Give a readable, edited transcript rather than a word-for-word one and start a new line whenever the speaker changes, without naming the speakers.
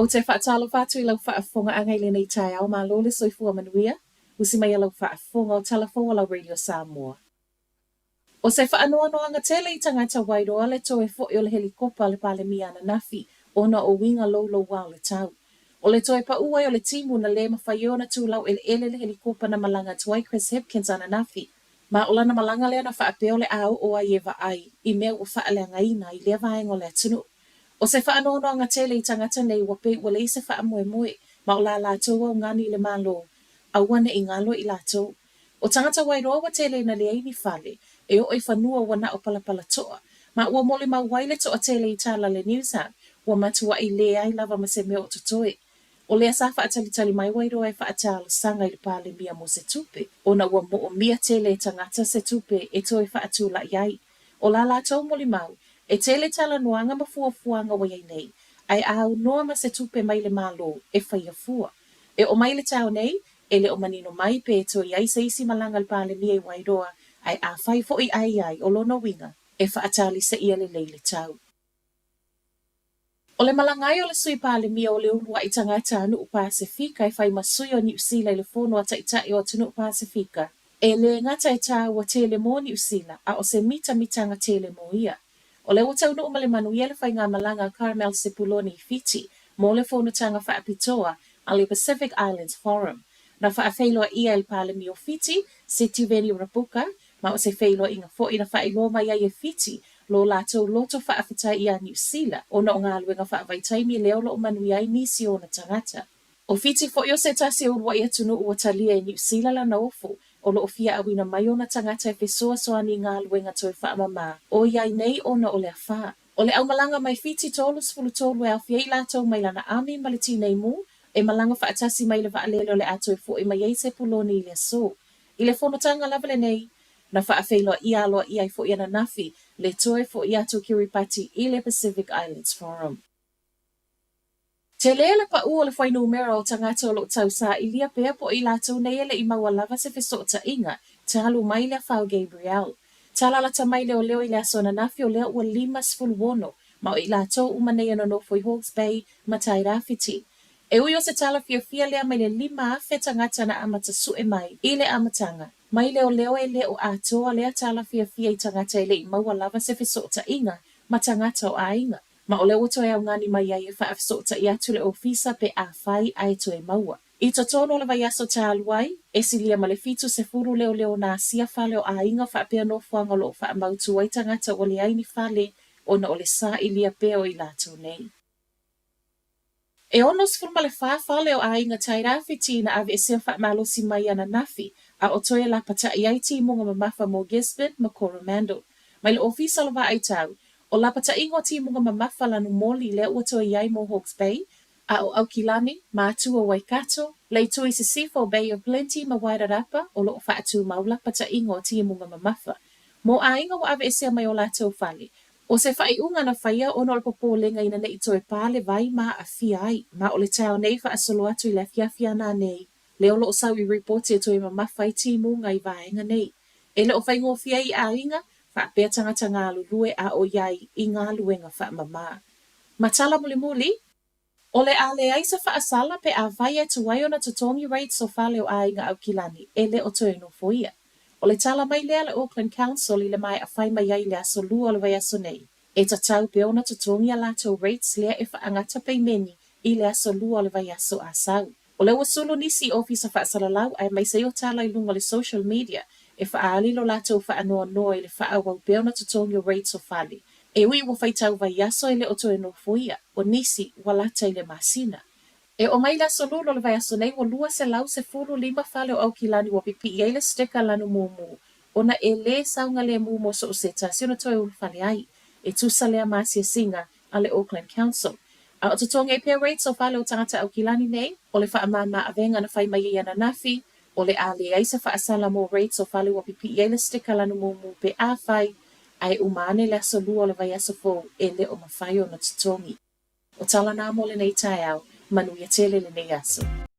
Ou te faatalofa atu i lau faafofogaaga i lenei taeao, malo le soifua manuia, usi mai a lau faafofoga o tala fou a lau Radio Samoa. O se faanoanoaga tele i tagata Wairoa le toe fo'i o le helikopa a le Palemia ananafi ona o uiga louloua o le tau. O le toe pa'u ai o le timu na lē mafai ai ona tu laueleele le helikopa na malaga atu ai Chris Hipkins ananafi. Ma o lana malaga lea na faapea o le a oo ai e vaai i mea ua faaleagaina i lea vaega o le atunuu. O se faanoanoaga tele i tagata nei ua pei ua leai se faamoemoe ma o la latou augani i le Malo, aua ne i galo i latou. O tagata Wairoa ua tele ina leai ni fale, e oo i fanua ua na o palapala toa, ma ua molimau ai le toatele i tala a le Newshub, ua matuai leai lava ma se mea o totoe. O lea sa faatalitali mai Wairoa e faatalosaga i le Palemia mo se tupe, ona ua moomia tele e tagata se tupe e toe faatulai ai. O la latou molimau, e tele talanoaga ma fuafuaga ua i ai nei, ae a aunoa ma se tupe mai le Malo e faia fua. E oo mai le tau nei, e le o manino mai pe toe i ai se isi malaga a le Palemia i Wairoa, ae afai foi a i ai, o lona uiga, e faataliseia lelei le tau. O le malaga ai o le Sui Palemia o le uluai tagata a Nuu Pasefika e fai ma sui o Niu Sila i le Fono a Taitai o Atunuu Pasefika, e lē gata e tāua tele mō Niu Sila, a o se mitamitaga tele mō ia. O lea ua taunuu ma le manuia le faigamalaga a Carmel Sepuloni i Fiti mō le fonotaga faapitoa a le Pacific Islands Forum. Na faafeiloa ʻia e le Palemia o Fiti, Sitiveni Rabuka, ma o se feiloaiga foi na faailoa mai ai e Fiti lo latou loto faafetai iā Niu Sila ona o galuega faavaitaimi lea o lo o manuia ai nisi o ona tagata. O Fiti foi o se tasi o uluai atunuu ua talia e Niu Sila lana ofo, o lo o fia auina mai ona tagata e fesoasoani i galuega toe faamamā o i ai nei ona o le afā. O le aumalaga mai Fiti 33 e aofia ai i latou mai lana ami ma le Tineimu, e malaga faatasi mai le vaalele o le a toe fo'i mai ai Sepuloni i le aso. I le fonotaga lava lenei, na faafeiloa aloaia ai foi ananafi le toe fo'i atu o Kiribati i le Pacific Islands Forum. Tele le pa'u o le fuainumera o tagata o lo o tausailia pea po o i latou nei e le i maua lava se fesootaiga talu mai le afā o Gabrielle. Tala lata mai leoleo i le aso ananafi o lea ua 56 ma o i latou uma nei e nonofo i Hawke's Bay ma Tairāwhiti. E ui o se tala fiafia lea mai le 5,000 tagata na amata sue mai i le amataga, mai leoleo e le o atoa lea tala fiafia i tagata e le i maua lava se fesootaiga ma tagata o aiga. Ma o lea ua toe augani mai ai e faafesootai atu le ofisa pe afai ae toe maua. I totonu o le vaiaso talu ai, e silia ma le 70 leoleo na asia fale o aiga faapea nofoaga o lo o faamautu ai tagata ua leai ni fale ona o le sailia pea o i latou nei. E 64 fale o aiga Tairāwhiti na aveesea faamalosi mai ananafi, a o toe lapata'i ai timuga mamafa mo Gisborne ma Coromandel. Mai le Ofisa o le Vaai Tau, o lapata'iga o timuga mamafa lanu moli lea ua toe i ai mo Hawke's Bay, a o Aukilani, Matua o Waikato, le itu i sisifo o Bay of Plenty ma Wairarapa o lo o faatumau lapata'iga o timuga mamafa. Mo aiga ua aveesea mai o latou fale, O se faaiuga na faia ona o le popolega ina ne i toe pā le vai ma aafia ai, ma o le taeao nei faasolo atu i le afiafi ana nei, lea o lo o sau i ripoti e toe mamafa ai timuga i vaega nei. E le o faigofie ai i aiga, faapea tagata galulue a o i ai i galuega faamamā. Ma tala mulimuli, O le a leai se faasala pe afai e tuai ona totogi rates o fale o aiga Aukilani e le o toe nofoia. O le tala mai lea a le Auckland Council i le maea fai mai ai i le aso Lua o le vaiaso nei, e tatau pea ona totogi a latou rates lea e faagata peimeni i le aso Lua o le vaiaso a sau. O lea ua sulu nisi i ofisa faasalalau aemaise ai o tala i luga o le social media e faaali lo latou faanoanoa i le faaauau pea ona totogi o rates o fale. E ui ua faitau vaiaso e le o toe nofoia, o nisi ua lata i le masina. E oo mai i le aso Lulu o le vaiaso nei ua 215 fale o Aukilani ua pipii ai le sticker lanu mumu ona e lē saogalemu mo so o se tasi ona toe ulufale ai. E tusa lea ma asiasiga a le Auckland Council. A o totogi ai pea rates o fale o tagata Aukilani nei, o le faamāmā avega na fai mai ai ananafi, o le a leai se faasala mo rates o fale ua pipii ai le sticker lanu mumu pe afai ae uma ane le aso Lua o le vaiaso fou e le o mafai ona totogi. O tala nā mo lenei taeao, manuia tele lenei aso.